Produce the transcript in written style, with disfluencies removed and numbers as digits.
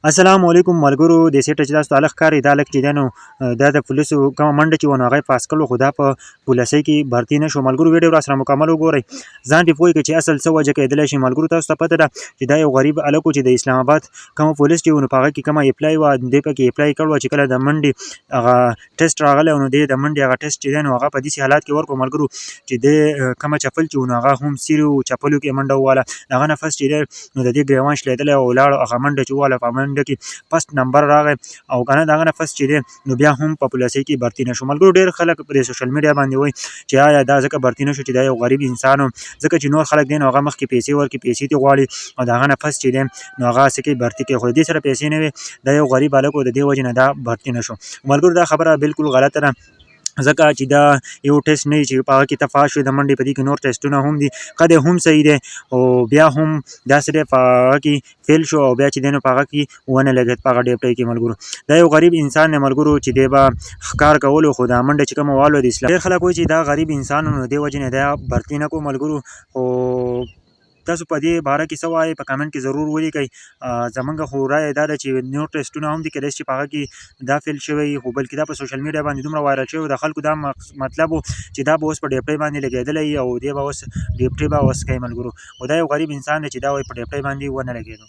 السلام علیکم ملګرو، د سیټ چې تاسو ته ښکاري، دا لک چې دی نو دا د پولیسو کومه منډه چې ونه هغه پاس کړو، خو دا په پولیسۍ کې بھرتي نه شو. ملګرو، ویډیو را سره مکمل وګورئ، ځان پې پوه کړئ چې اصل څه وجه کېدلی شي. ملګرو، تاسو ته پته ده چې دا یو غریب هلک و چې د اسلام آباد کوم پولیس چې و نو په هغه کې کومه اپلای وه، دی پکې اپلای کړو چې کله د منډې هغه ټیسټ راغلی نو دی د منډې هغه ټیسټ چې دی نو هغه په داسې حالات کې ورکړو ملګرو چې دی کومه چپل چې و نو هغه هم سیرې و، چپلو کې منډه وواله. د هغه نه پس چې دی نو د دې ګریوان شلېدلی او لاړ، هغه منډه چې وواله په منډه کې فرست نمبر راغی او که نه د هغه نه پس چې دی نو بیا هم په پولیسۍ کې بھرتي نه شو. ملګرو، ډېر خلک په سوشل میډیا باندې وایي چې آیا دا ځکه بھرتي نه شو چې دا یو غریب انسان و، ځکه چې نور خلک دی نو هغه مخکې پیسې ورکړي، پیسې ترې غواړي او د هغه نه پس چې دی نو هغه څه کوي، بھرتي کوي، خو د دې سره پیسې نه وي، دا یو غریب هلک و، د دې وجې نه دا بھرتي نه شو. ملګرو، دا خبره بالکل غلطه ده، ځکه چې دا یو ټیسټ نه چې په هغه کې ته پاس شوې د منډې، په دې کې نور ټیسټونه هم دي. قد هم صحیح دی او بیا هم داسې دی، په هغه کې فیل شو او بیا چې دی نو په هغه کې ونه لګېد، په هغه ډیپټۍ کې. ملګرو، دا یو غریب انسان دی ملګرو چې دی به ښکار کولو، خو دا منډه چې کومه والو د اسلام، ډېر خلک وایي چې دا غریب انسان نو دې وجې نه دا بھرتي نه کو. ملګرو، خو تاسو په دې باره کې څه وایئ؟ په کمنټ کې ضرور ولیکئ. زمونږ خو رایه دا ده چې نور ټیسټونه هم دي، کېدای شي په هغه کې دا فیل شوی، خو بلکې دا په سوشل میډیا باندې دومره وایرل شوی، د خلکو دا مطلب و چې دا به اوس په ډیپټۍ باندې لګېدلی او دی به اوس ډیپټۍ به اوس کوي. ملګرو، خو دا یو غریب انسان دی چې دا وایي په ډیپټۍ باندې ونه لګېدو.